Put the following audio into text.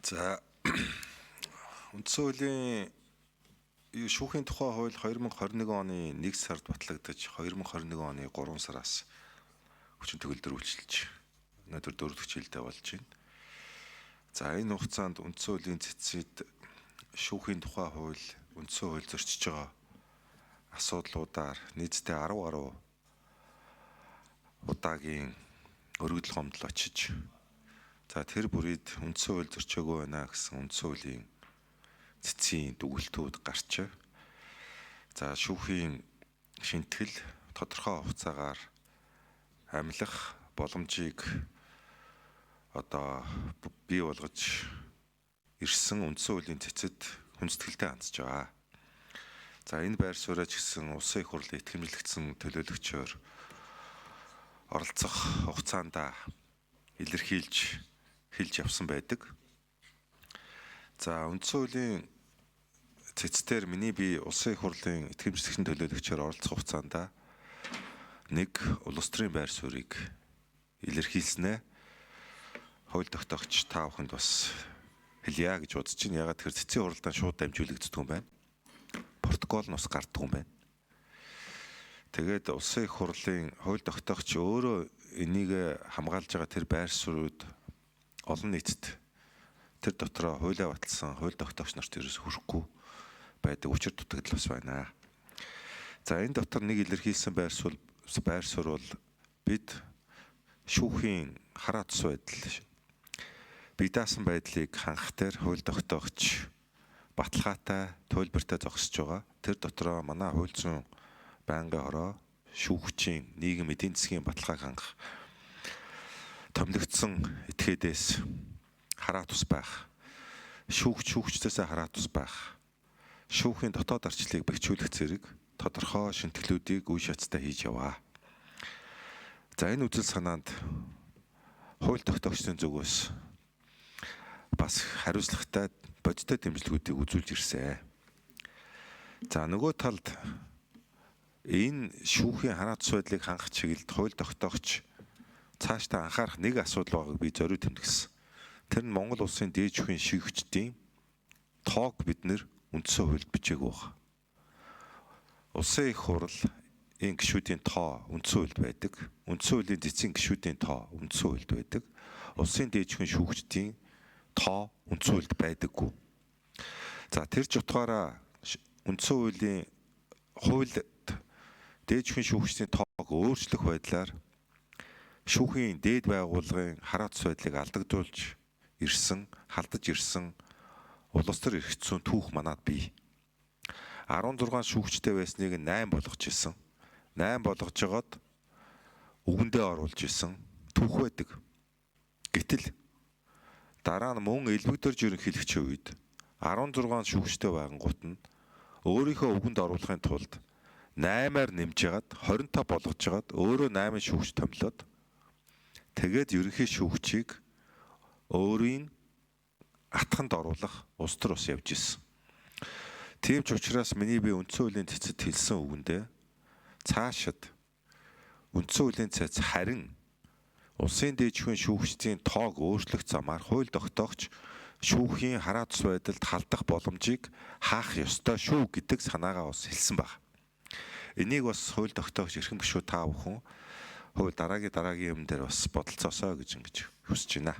За, үндсэн хуулийн шүүхийн тухай хууль 2021 оны 1 сард батлагдаж, 2021 оны 3 сараас хүчин төгөлдөр үйлчилж, өнөөдөр 4 дахь жилдээ болж байна. За, энэ хугацаанд үндсэн хуулийн цэцэд шүүхийн тухай хууль, үндсэн хууль зөрчиж байгаа асуудлуудаар нийтдээ 10 гаруй удаагийн өргөдөл гомдол очиж, за, тэр бүрийд үндсэн хууль зөрчөөгүй байна гэсэн үндсэн хуулийн цэцгийн дүгэлтүүд гарч, за, шүүхийн шинтгэл тодорхой хугацаагаар амлах боломжийг одоо бий болгож ирсэн үндсэн хуулийн цэцэд хүндэтгэлтэй хандж байгаа. За, энэ байр сууриа ч гэсэн улсын их хурлын итгэмжлэгдсэн төлөөлөгчөөр оролцох хугацаанд илэрхийлж хэлж явсан байдаг. За, үндсэн хуулийн цэцдэр миний би улсын их хурлын итгэмжлэгдсэн төлөөлөгчөөр оролцох хугацаанд нэг улс төрийн байр суурийг илэрхийлснээ хууль тогтоогч та бүхэнд бас хэлье гэж бодож байна. Ягаад тэгэхээр цэцгийн хуралдаан шууд дамжуулагддаг юм байна. Протокол нь бас гардаг юм байна. Тэгээд улсын их хурлын хууль тогтоогч өөрөө энийг хамгаалж байгаа тэр байр суурьуд олон нийтэд, тэр дотроо хуулиа баталсан хууль тогтоогч нарт ерөөс хүрэхгүй байдаг учир дутагдал бас байна. За, энэ дотор нэг илэрхийлсэн байр суурь бол бид шүүхийн хараа тус байдал, бие даасан байдлыг хангах дээр хууль тогтоогч баталгаатай туйлбартай зогсож байгаа. Тэр дотроо манай хууль зүйн байнгын хороо, шүүгчийн, нийгэм, эдийн засгийн баталгааг хангах томилогдсон этгээдээс хараа тус байх, шүүгч шүүгчдээсээ хараа тус байх, шүүхийн дотоод арчлыг бэхжүүлэх зэрэг тодорхой шинтгэлүүдийг үе шаттай хийж яваа. За, энэ үзэл санаанд хууль тогтоогчдын зүгээс бас хариуцлагатай, бодиттой дэмжлэгүүдийг үзүүлж ирсэн. За, нөгөө талд энэ шүүхийн хараа тус байдлыг хангах чиглэлд хууль тогтоогч цаашдаа анхаарах нэг асуудал байгааг би зориуд тэмдэглэсэн. Тэр нь Монгол улсын дээд шүүхийн шүүгчдийн тоог бид нэр үндсэн хуульд бичээгүй байна. Улсын их хурл энэ гишүүдийн тоо үндсэн хуульд байдаг. Үндсэн хуулийн цэцгийн гишүүдийн тоо үндсэн хуульд байдаг. Улсын дээд шүүхийн шүүгчдийн тоо үндсэн хуульд байдаггүй. За, тэр ч утгаараа үндсэн хуулийн хуульд дээд шүүхийн шүүгчдийн тоог өөрчлөх байдлаар шүүхийн дээд байгууллагын хараа тус байдлыг алдагдуулж ирсэн, халдаж ирсэн улс төр эрх зүйн түүх манад бий. 16 шүүгчтэй байсныг 8 болгож исэн. 8 болгож жагаад үгэндээ оруулж исэн түүх байдаг. Гэтэл дараа нь мөн элбэгдэрж ерөнхийлөгчийн үед 16 шүүгчтэй байгангуут нь өөрийнхөө үгэнд оруулахын тулд 8-аар нэмж ягаад 25 болгож жагаад өөрөө 8 шүүгч томилоод, тэгээд ерөнхий шүүгчийг өөрийн атханд оруулах улс төр ус явж исэн. Тийм ч учраас миний би үндсэн хуулийн цэцэд хэлсэн үгэндээ цаашид үндсэн хуулийн цэц харин улсын дээд шүүхийн шүүгчдийн тоог өөрчлөх замаар хууль тогтоогч шүүхийн хараа тус байдалд халдах боломжийг хаах ёстой шүү гэдэг санаагаа бас хэлсэн баг. Энийг бас хууль тогтоогч эрхэм гишүүд та бүхэн хууль дараагийн юм дээр бас бодолцоосоо гэж ингэж хүсэж байна.